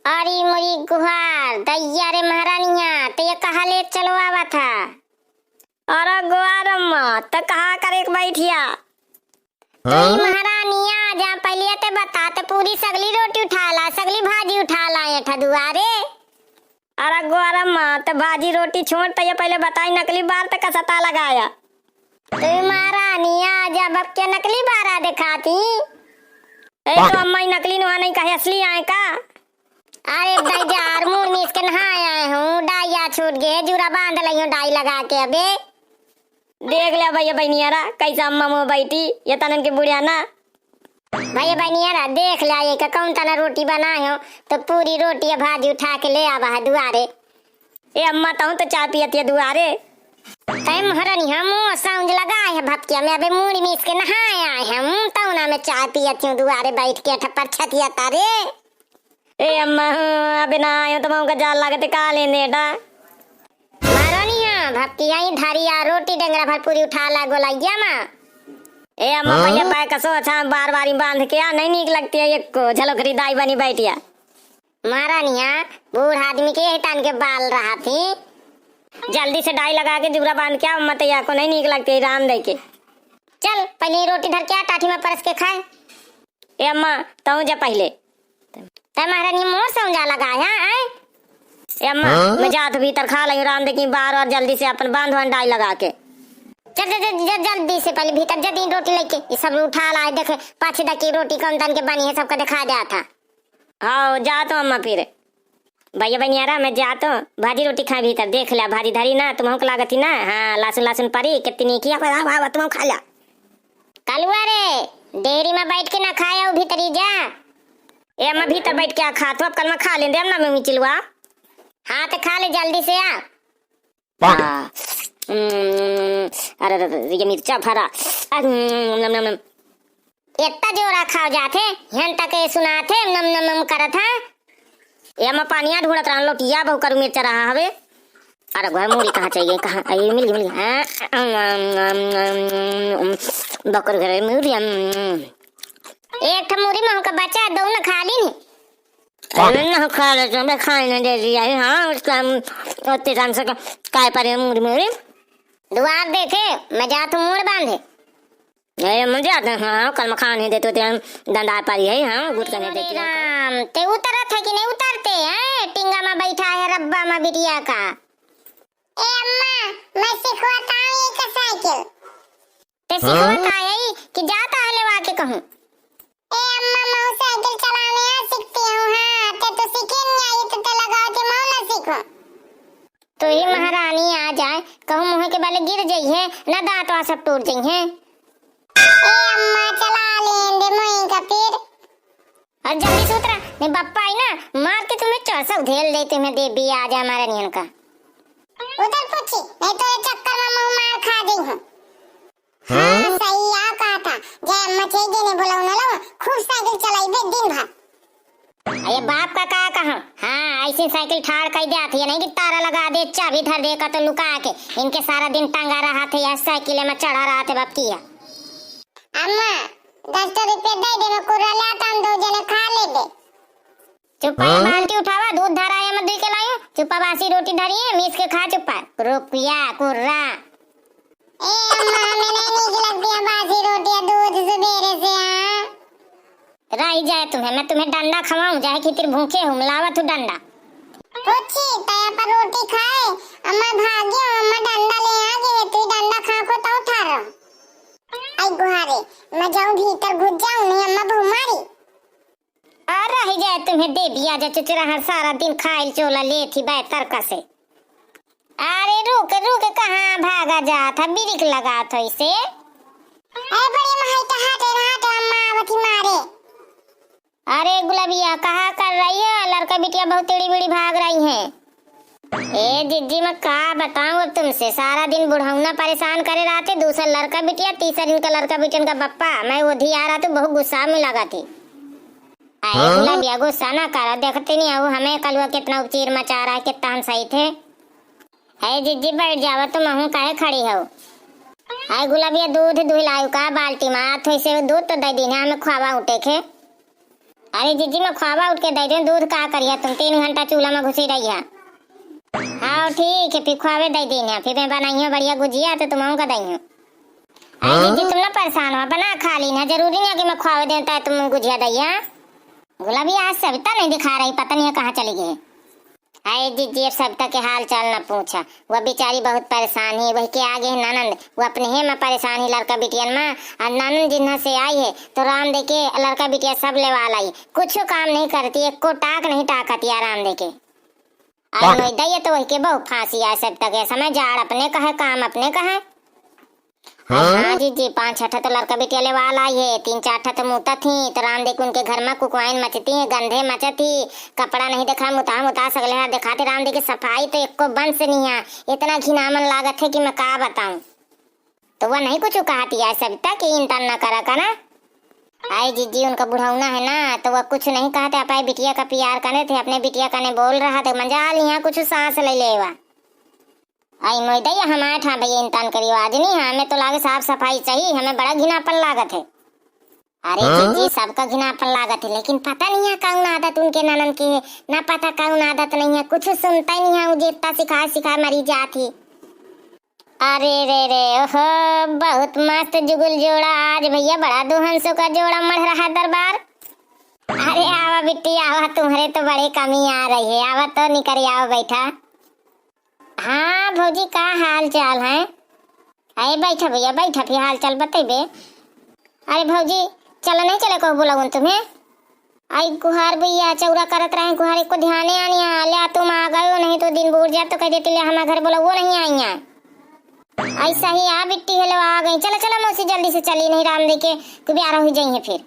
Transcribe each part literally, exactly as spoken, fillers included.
अरे मोरी गुहार, दइया रे महारानिया, त ये कहा ले चलो आवत ह? अरे गुहार अम्मा, त कहा करे के बैठिया? त ई महारानिया, जा पहले ते बता, ते पूरी सगली रोटी उठा ला, सगली भाजी उठा ला, एठा दुआरे। अरे गुहार अम्मा, त भाजी रोटी छोड़, त ये पहले बताई नकली बार त कसता लगाया। त ई महारानिया, जा अब क्या नकली बारा दिखाती? ए तो अम्मा, ई नकली नुहा नहीं कहे, असली आए का? अरे भाई जार, मूड़ मीस के नहाए आए हूँ, डाइया छूट गए, जूरा बांध लई हूँ डाई लगा के अबे। देख ले भैया बहनियारा, कैसा अम्मा मुँह बैठी, ये तनन के बुढ़िया ना। भैया बहनियारा, देख ले ये का कौन तना रोटी बनाए हो, तो पूरी रोटी या भाजी उठा के ले आवा है दुआरे। ए अम्मा, तहूँ तो चाय पियत ये दुआरे। तै महारानी, हम साउंज लगाए हैं भपकिया में, अबे मूड़ी मीस के नहाए आए हैं, हम तौना में चाय पियत हूँ दुआरे बैठ के ठप्पर छतिया तारे। ए अम्मा, हूँ, अबे ना आयो तो मऊँ का जाल लागत का लेने एटा। महारानी, हाँ, भपकिया ही धरिया रोटी डेंगरा भर पूरी उठा ला गोलैया मा। ए अम्मा, हाँ? पहले पैर कसो अच्छा बार बारी बांध के आ, नहीं नीक लगती है, एक को झलोकरी दाई बनी बैठिया। महारानिया, बूढ़ आदमी के यही तान के बाल रहा थी। जल्दी से डाई लगा के जुगरा बांध के आओ, अम्मा तैया को नहीं नीक लगती है राम दे के। चल, पहले ही रोटी धर के आ, टाठी में परस के खाए। ए अम्मा, तहूँ जा पहले। तै महारानी मोर से ऊंजा लगा है, आए? ए अम्मा, हाँ? मैं जात भीतर खा लई राम दे की बार और जल्दी से अपन बांध वान डाई लगा के। चल, चल, चल, चल, जल्दी से पहले भीतर जा, तीन रोटी लेके, ये सब उठा लाए, देखे, पाछे तक की रोटी कौन तन के बनी है, सबका दिखा दिया था। हाँ, जा तो अम्मा फिर। भैया बनियारा, मैं जा तो, भाजी रोटी खाए भीतर, देख ले, भाजी धरी ना, तुमहू के लागत ही ना, हाँ, लहसुन, लहसुन परी, कितनी किया, वाह, वाह, वाह, तुमहू खा ला। कलुआ रे, डेहरी में बैठ के ना खाए, आओ भीतरी जा। ए अम्मा, भीतर बैठ के आ खा, तो अब कल मैं खा लें दे, हम ना मैं चिलवा। हाँ, तो खा ले, जल्दी से आ। हाँ, हम्म, अरे, अरे, अरे, ये मिर्चा भरा। अरे, हम्म, नम, नम, नम। इतना जोरा खाओ जात है, हियन तक ये सुनात है, नम, नम, नम करत है। ये मैं पानिया ढूंढत रहा, लोटिया बहु करू मिर्चा रहा हवे। अरे, घर मूड़ी कहाँ चली गई, कहाँ? अरे, मिल गई, मिल गई। हाँ, अम, अम, अम, अम, अम, बकर घर मूड़ी, अम। एक ठो मूड़ी में हमका बचा, दो न खा ली नी। अरे, ना खा ले, तुमने खाए ना दे दिया है, हाँ, उसका हम, ओते टाइम से का-, काय परे मूड़ी, मूड़ी? दुआर देखे, मैं जात हूँ मूड़ बांधे। ए, मुझे आते हैं, हाँ, कल मखान ही देते होते हैं, डंडा पारी है, हाँ, गुट करने अरे देते हैं। राम, ते उतरत है कि नहीं उतरते हैं? टिंगा में बैठा है रब्बा में बिटिया का। ए अम्मा, मैं सिखवत हूँ एक साइकिल। ते हाँ? सिखवत है कि जाता है लेवा के कहूँ। ए अम्मा, मैं साइकिल चलाने आ सीखती हूँ, हाँ, ते तो सीखे नहीं आई, तो ते लगाओ जे मैं ना सीखूँ। तो ही महारानी आ जाए, कहूँ मुँह के बल गिर जइहे, ना दाँतवा सब टूट जइहे। ए अम्मा, चला लेन दे मुई का फिर। और जल्दी से उतरा, नहीं बप्पा आई ना, मार के तुम्हें चौसा उधेल दे, तुम्हें देवी आ जाए हमारे नियन का। उधर पूछी, नहीं तो ये चक्कर में मुँह मार खा गई हूँ। हाँ, हाँ? सही आ कहा था, जय अम्मा छे जने बोला उन्हें लो, खूब साइकिल चलाई बे दिन भर। अरे बाप का का कहा? हाँ, ऐसी साइकिल ठाड़ कर दे आती है, नहीं कि तारा लगा दे, चाबी धर दे का तो लुका के। इनके सारा दिन टंगा रहा थे, यह साइकिल में चढ़ा रहा थे बाप की है। अम्मा, दस रुपये दे दे, मैं कुर्रा ले आता, हम दो जने खा ले दे। चुप्पा, हाँ? बाल्टी उठावा, दूध धरा है, मैं दुई के लायो। चुप्पा, बासी रोटी धरी है, मीस के खा चुप्पा। रुपया, कुर्रा। ए अम्मा, हमें नहीं नीक लगती है बासी रोटी या दूध सुबेरे से, हाँ? रही जाए तुम्हें, मैं तुम्हें डंडा खवाऊं, जाए खातिर भूखे हूँ, लावा तू डंडा। पूछी, तया पर रोटी खाए, अम्मा भाग्यो, अम्मा डंडा ले आ गए, तू डंडा खा को तो उठा रहा। आई गुहारे, मैं जाऊं भीतर घुस जाऊं, नहीं अम्मा बहु मारी। आ रही जाए तुम्हें देवी, आजा चुचुरा हर सारा दिन खाइल चोला ले थी बै तरका से। अरे रुक, रुक, कहाँ भागा जात है? बिरिक लगात हो इसे। अरे बड़ी माई, कहाँ थे, कहाँ थे, अम्मा आवत ही मारे। अरे गुलाबिया, कहाँ कर रही है? लड़का बिटिया बहुत टेढ़ी बेढ़ी भाग रही हैं। ए जिज्जी, मैं का बताऊं अब तुमसे, सारा दिन बुढ़ौना परेशान करे रहते, दूसरा लड़का बिटिया, तीसरा इनका लड़का बिटियन का बप्पा, मैं वो धी आ रहा तो बहुत गुस्सा में लगा थी। अरे हाँ? गुलाबिया, गुस्सा ना करा, देखते नहीं हो हमें कलुआ कितना उपचीर मचा रहा है, कितना हम सही थे। है जिज्जी, बैठ जावा, तुम हूँ काहे खड़ी हो? है गुलाबिया, दूध दुहिलायु का बाल्टी में, आ थोई से दूध तो दे दीन है, हमें खुआवा उठे के। अरे जिज्जी, मैं खुआवा उठ के दइ देउ, दूध का करिया तुम, तीन घंटा चूल्हा में घुसी रहिया। हाँ ठीक है, फिर खुआवे दइ दीन है, फिर मैं बनाइयो बढ़िया गुजिया तो तुमहू का दइयो। अरे हाँ? जिज्जी, तुम ना परेशान हो, बना खा लीन है, जरूरी नहीं है कि मैं खुआवे देउ तब तुम गुजिया दइया। गुलाबी आज सविता नहीं दिखा रही, पता नहीं है कहाँ चली गई। अरे जिज्जी, अब सविता के हाल चाल न पूछा, वह बेचारी बहुत परेशान ही। वही के आगे है ननंद, वो अपने ही में परेशान ही लड़का बिटियन में। और ननंद जिन्हा से आई है तो राम दे के लड़का बिटिया सब लेवाल आई, कुछ काम नहीं करती, एको टाक नहीं टाकती आराम दे के। और मोई दइया तो वही के बहुत फांसी आए सविता के, समय जाड़ अपने का है, काम अपने का है। हाँ? हाँ जिज्जी, पाँच छह ठा तो लड़का बिटिया लेवाल आई है, तीन चार ठा तो मुतत ही, तो राम देख उनके घर में कुकवाइन मचती है, गंधे मचत ही, कपड़ा नहीं देखा, मुता मुता सगले हाथ दिखाते, राम देख के सफाई तो एको बंस नहीं है, इतना घिनामन लागत है कि मैं का बताऊं। तो वह नहीं कुछ कहती है सविता कि इंतन न करा करा। आई जिज्जी, उनका बुढ़ौना है ना, तो वह कुछ नहीं कहते, अपने बिटिया का प्यार करे थे, अपने बिटिया का ने बोल रहा थे, मजा लिया कुछ सांस ले लेवा। आई मोई दइया, हमारे ठा भैया इंतन करियो आज नहीं, हमें तो लागे साफ सफाई चाहिए, हमें बड़ा घिनापन लागत है। अरे हाँ? जिज्जी, सबका घिनापन लागत है, लेकिन पता नहीं है कौन आदत उनके ननन की है, ना पता कौन आदत नहीं है, कुछ सुनता ही नहीं है, वो जितना सिखाए सिखाए मरी जात ही। अरे रे रे, ओहो, बहुत मस्त जुगुल जोड़ा आज भैया, बड़ा दुहंसो का जोड़ा मढ़ रहा दरबार। अरे आवा बिट्टी आवा, तुम्हरे तो बड़े कमी आ रही है, आवा तो निकल आओ बैठा। हाँ भौजी, का हाल चाल है? अरे बैठा भैया, बैठा, फिर हाल चाल बतेबे। अरे भौजी, चला नहीं चले को बुलावन तुम्हें? आई गुहार भैया चौरा करत रहे, गुहार एको ध्याने आनी आल्या, तुम आ गयो, नहीं तो दिन बूढ़ जात तो कह देती ले हमारे घर बुलावो नहीं आइया। ऐसा ही आ बिट्टी हेलो आ गई। चला चला मौसी, जल्दी से चली, नहीं राम दे के कुबियारा हो जाइए फिर।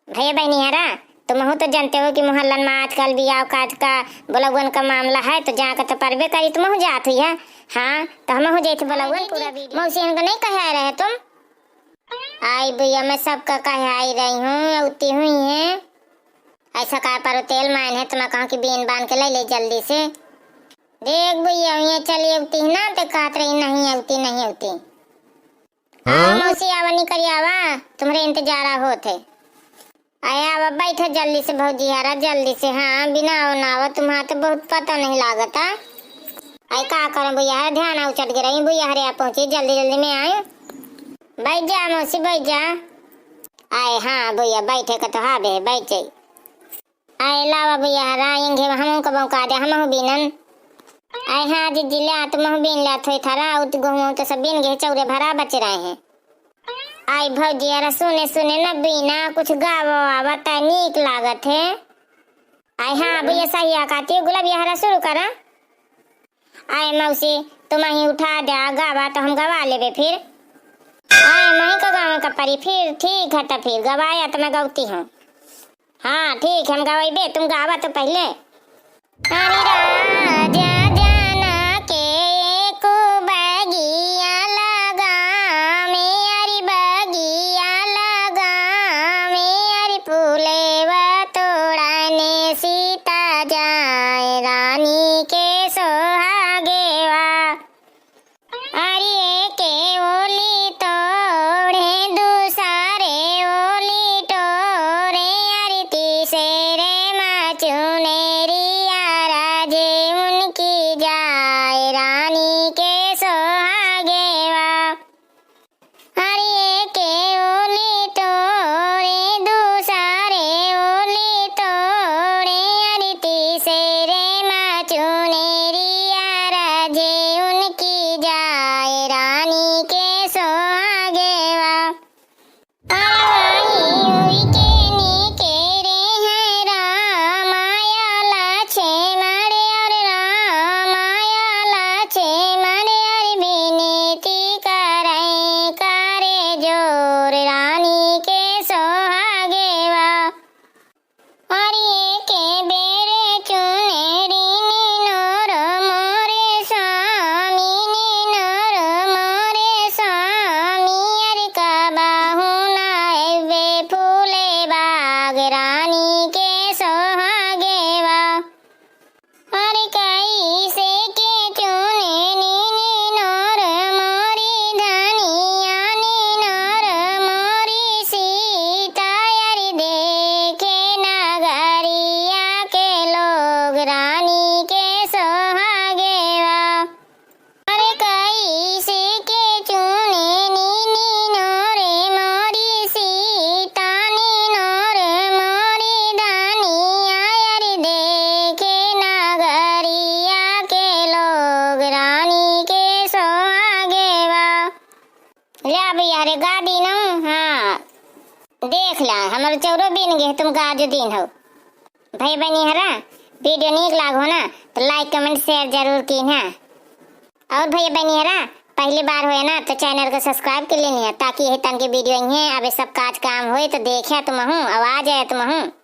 भैया बहनी हरा, तुमहू तो जानते हो कि मोहल्लन में आजकल बियाह काज का बुलौवन का मामला है, तो जाकर तो परबे करी, तुमहू जात हुई है। हाँ, तो हमहू जाइत बुलौवन। पूरा वीडियो मौसी इनको नहीं कहे आए रहे तुम? आई भैया, मैं सबका कहे आई रही हूँ, उती हुई है। ऐसा का पर तेल मायन है, तो मैं कहूँ कि बीन बान के ले ले जल्दी से। देख भैया, ये चलिए उती ना, तो कहत रही नहीं उती, नहीं उती। हाँ? हाँ मौसी, आवा निकल आवा, तुम्हरे इंतजारा होत है। आया आवा, बैठा जल्दी से भौजी हरा, जल्दी से। हाँ, बिना आओ ना आओ, तुम्हारा तो बहुत पता नहीं लागत है। आई का करें भैया हरा, ध्यान आ उचट गिरई भैया हरे, आ पहुँची जल्दी जल्दी में आई। बैठ जा मौसी, बैठ जा। आए हाँ भैया, बैठे का तो हाँ बे, बैठ जाई। आए लावा भैया हरा, इंघे हमहू का बौका दे, हमहू बीनन। आए हाँ जिज्जी, ले आ, तुमहू बीन ले आ, थोई थारा, उत गहूँ तो सब बीन गए, चौरे भरा बच रहे हैं। आई भौजी हरा, सुने सुने न बीना, कुछ गावो आवा त नीक लागत है। आए हाँ भैया, सही आ कहती हो, गुलाब यहरा शुरू करा। आए मौसी, तुम ही उठा द्या, गावा तो हम गवा लेबे फिर। आए मही का गावे का परी फिर, ठीक है, तो फिर गवाया तो मैं गौती हूँ। हाँ ठीक, हम गवाइबे, तुम गावा तो पहले। अरे राजा जाना के एको बगिया लगावे, अरे बगिया लगावे, अरे फूलेवा तोड़ने सीता जाए रानी के सोहागेवा। अरे एके ओली तोड़े, दूसरे ओली टोरे, अरे तीसरे मा चुनेरिया राजे उनकी जाए रानी के सोहागेवा। अरे एके ओली टोरे, दूसरे ओली टोरे, अरे तीसरे मा चुनेरिया राजे उनकी जाए रानी के सोहागेवा। अरे वही हुई के नीके रे है रामाया ला ले अब यारे गा दीन हो, हाँ। देख ला, हमर चौरो बीन गए, तुम गा जो दीन हो। भैया बहिनी हरा, video नीक लाग हो ना, तो like, comment, share जरूर कीन्हा। और भैया बहिनी हरा, पहली बार होए ना, तो channel को subscribe कर लेनी है, ताकि यही तन के video इहे, अबे सब काज काम होए, तो देखे तुमहू, आवाज आए तुमहू।